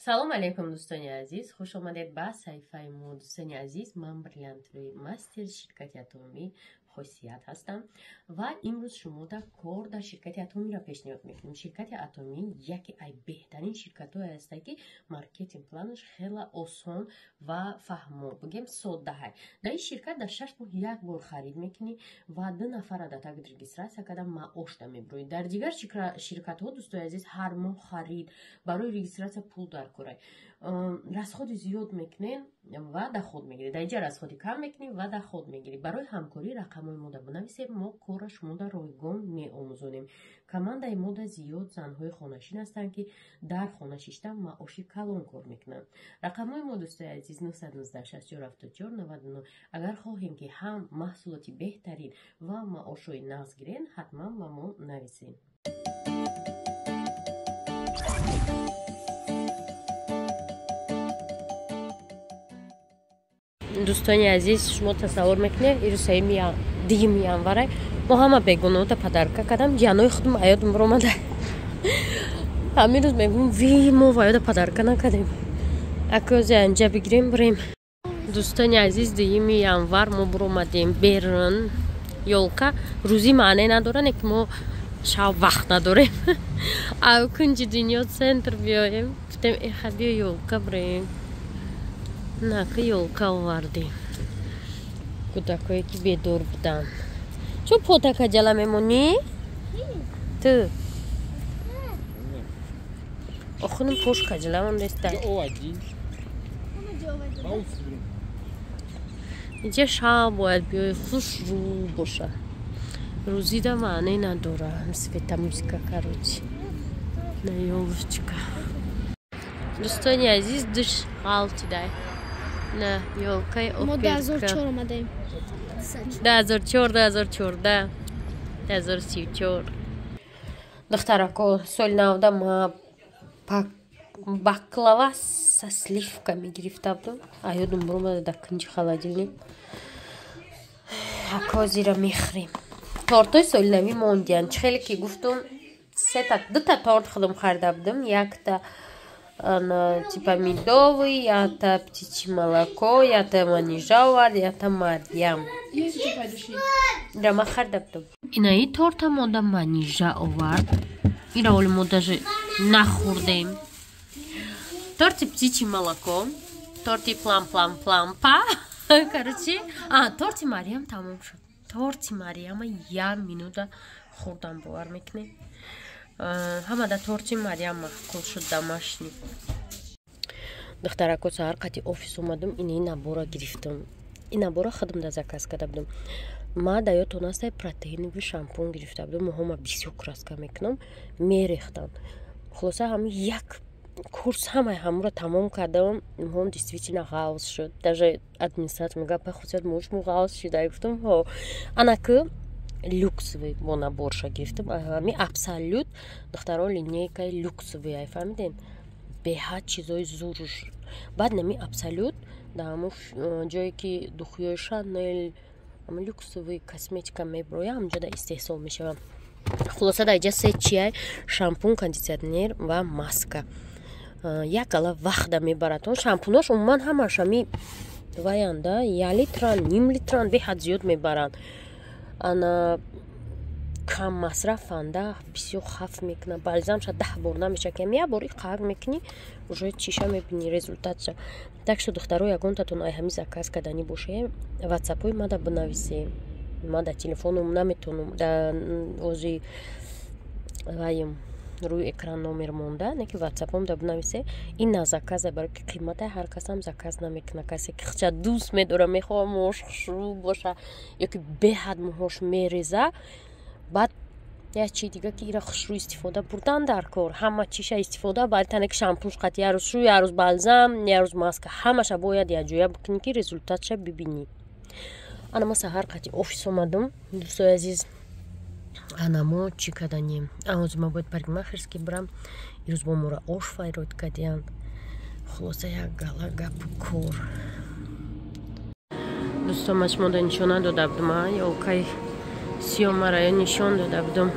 Салом алейкум, дӯстони азиз, хуш омадед ба саҳифаи мо. Дӯстони азиз, ман бриллиантовый мастер ширкати Атомӣ Хосият ҳастам ва имрӯз шумода кор дар ширкати Атомиро пешниҳод мекунем. Ширкати Атомӣ яке ай беҳтарин ширкатҳое ҳастад, ки маркетинг планаш хеле осон ва фаҳмо, бигем, соддаҳай. Дар ин ширкат дар 6 моҳ як бор харид мекунӣ ва ду нафара дар тагит регистрация карда маошда мебироӣ. Дар дигар ширкатҳо, дӯстои азиз, ҳар моҳ харид, барои регистрация пул даркорай, расходи зиёд мекунен ва доход мегирӣ. Дар инҷа расходи кам мекунӣ ва доход мегирӣ. Барои ҳамкорӣ рақамҳои мода бинависед, мо корра шумода ройгон меомӯзонем. Командаи мода зиёд занҳои хонашин ҳастанд, ки дар хона шишта маоши калон кор мекунанд. Рақамҳои мо, дӯстои азиз, 919 64 74 99. Агар хоҳем, ки ҳам маҳсулоти беҳтарин ва маошҳои нағз гирен, ҳатман ба мо нависед. Дӯстони азиз, шумо тасаввур мекунед, ирӯз 3-юми январай, мо ҳама бегуноҳта подарка кардам. Ҷанои худм аёдам биромада, ҳамин рӯз мегӯм: ви, мо ваёда подарка накардем. Акозе анҷа бигирем, бирем. Дӯстони азиз, 2-юми январ мо биромадем берун. Ёлка рӯзӣ маъне надора, не ки мо шаб вақт надорем. Ав кунҷи дунё центр биёем, гуфтем: эха, биё, ёлка бирем. Нака ёлка овардем. Кӯдакое ки бедор буданд, чун потака ҷала мемонӣ ту, охунам пош каҷала мондаста. Инҷа шаб бояд биёи, хушрӯ боша, рӯзида маъне надора. Света, музыка, короче, на ёлочка. Дӯстони азиз, душ ғалтидай на ёлкаи. Мо 2004 омадаем. 2004, 2014, 2034. Духтарако, соли навда ма баклава со сливками гирифта будам, а ёдум буромада, дар кунҷи холодильник. Акозира мехӯрем. Тортҳои солинавӣ мондиянд. Чӣ хеле ки гуфтум, сета, дута торт худам харида будам: якта типа медовый, якта птичье молоко, якта Манижа овард, якта Марьям. Ира ма харида будам. Инаи торта мода Манижа овард, ира оли мо даже нахӯрдем. Торти птичье молоко, торти плам плам плампа, короче. А торти Марьям тамом шуд. Торти Марьяма як минута хӯрдам, бовар мекунед, ҳамада торти Марьям маъқул шуд, домашний. Духтарако, саҳар қати офис омадам, ини набора гирифтам. Ин набора худам да заказ карда будам. Ма да ёдтон ҳастай, протеиновый шампун гирифта будам. Моҳома бисёр краска мекунам, мерехтам. Хулоса, ҳами як курс ҳамаи ҳамуро тамом кардам, моҳом действительно ғавз шуд. Даже администратор мега: па, Хусият, моҳошмо ғавз шуда. Гуфтам: ҳо. Анаки люксовый бо наборша гирифтам, ҳами Абсолют. Духтаро, линейкаи люксовый ай, фаҳмиден, беҳад чизои зуруш. Баъд нами Абсолют дар ҳамо ҷое ки духиёи Шанел, ҳама люксовый косметика меброя, ҳамҷода истеҳсол мешавад. Хулоса, дар иҷа се чиай: шампун, кондитсионер ва маска. Як гала вақта мебарад. Он шампунош умуман ҳамаш ҳами ваянда, як литран, ним литран, беҳад зиёд мебаранд. Ана кам масрафанда, бисёр хаф мекунад. Бальзамша 10 бор намеша, кам як бор иқак мекунӣ, уже чиша мебинӣ, результатша. Так что, духтаро, ягонтатон ай ҳами заказ карданӣ боше, ватсапҳои мада бинависем. Ма да телефоном наметонам, да ози ваем рӯи экран номер монда, не ки ватсапом да бинависе. Ин на заказа, барои ки қимата ҳар касам заказ намекуна. Касе ки хча дӯст медора, мехоҳа мӯҳош хушрӯ боша ё ки беҳад мӯҳош мереза. Баъд як чи дига, ки ира хушрӯ истифода бурдан дар кор, ҳама чиша истифода бари тане ки шампунш қати як рӯз шӯ, як рӯз бальзам, як рӯз маска, ҳамаша бояд якҷоя бикунӣ, ки результатша бибинӣ. Ана ма саҳар қати офис омадам, дӯстои азиз. Ана мо чӣ каданем? Ҳозир ма бояд парикмахерский бирам. Ирӯз бо мора ош файрод кардиянд. Хулоса, як гала гапу кор. Дӯстон, ма шумода нишон надода будам, ёлкаи сиёмара ё нишон дода будам?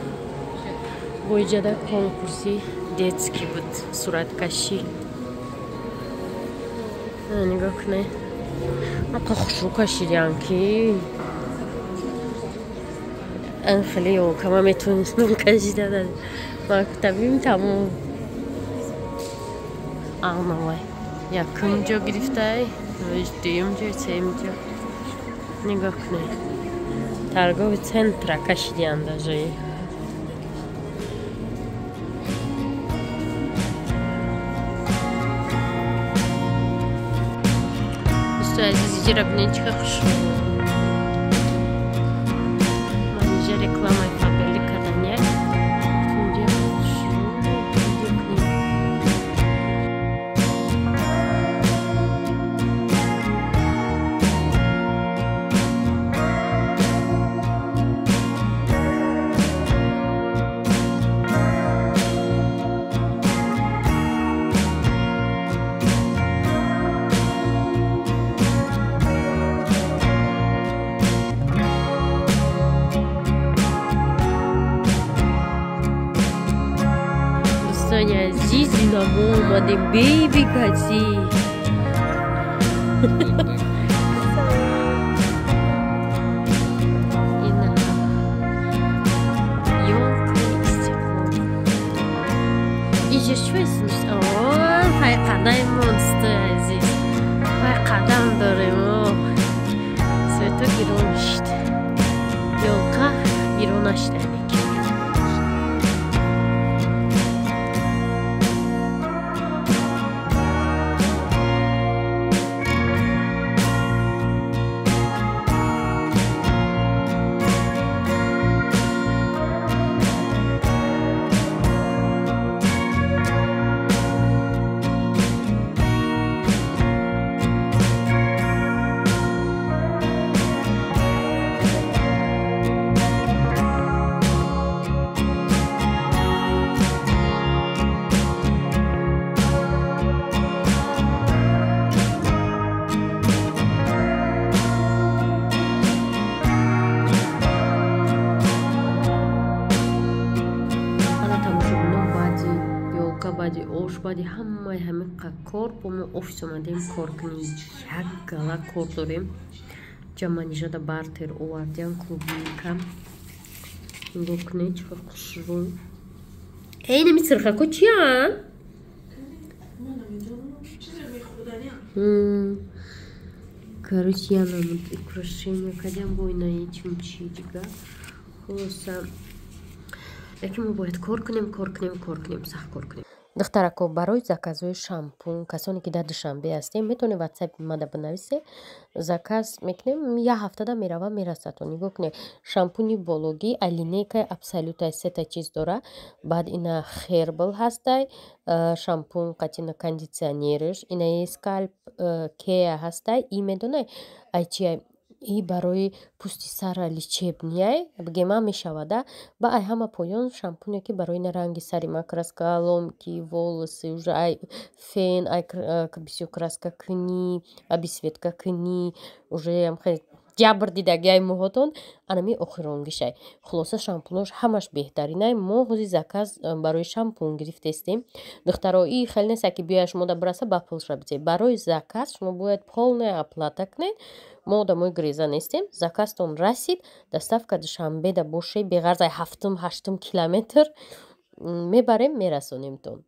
Бо иҷада конкурси детский буд, сураткашӣ. Нигоҳ кунед, ақа хушрӯ кашидиан ки ан хеле ёлка ман метавонистам кашида мактабим тамом. Ағнавай якум ҷо гирифтай, дуюм ҷо, сеюм ҷо. Нигоҳ кунед, торговый центра кашидиан даже. Дӯстои азиз, иҷора бинед чӣ хушрӯ. Ман иҷа рекламаи Фаберлик кардания. Инҷа хушрӯ. Дӯстони азиз, ина мо омадем бейби кати. Ина ёлкаи Истиқлол. Иҷа чӣ О, пайқадаи мо, дӯстои азиз, пайқадам дорем. О, свето гирон шид, ёлка гирон нашида. Баъди ош, баъди ҳамаи ҳамиқа кор, бо мо офис омадем кор кунем. Як гала кор дорем. Ҷаманижада бартер овардиам клубника. Нигоҳ кунед чӣ қадр хушрӯ. Эй, нами сирхако чиян? Короче, я нам украшения кардям бо инаи чимчи дига. Хулоса, яке мо бояд кор кунем, кор кунем, кор кунем, сахт кор кунем. Духтарако, барои заказҳои шампун, касоне ки дар Душанбе ҳастем, метавонед ватсапи мада бинависе, заказ мекунем, як ҳафтада мерава, мерасад. Нигоҳ кунед, шампуни бологӣ алинейкаи абсолютай сета чиз дора. Баъд ина хербл ҳастай, шампун қатина кондитсионерш, инаи скальп кея ҳастай. И медонай ай чия? И барои пӯсти сара лечебнияй, бигема мешавада. Ба ай ҳама поён шампуне ки барои на ранги сари ма краска, ломки, волосы, уже ай фен, ай бисёр краска кунӣ, обесцветка кунӣ, уже ҷабр дидаги ай мӯҳотон, анами охиронгишай. Хулоса, шампунош ҳамаш беҳтаринай. Мо ҳози заказ барои шампун гирифтестем. Духтаро, и хеле нест ки биёя шумо да бираса, ба пулша битед. Барои заказ шумо бояд полная оплата кунед. Мо одамои греза нестем. Заказтон расид, доставка Душанбеда боше, беғарз ай 7-ҳаштум километр мебарем, мерасонемтон.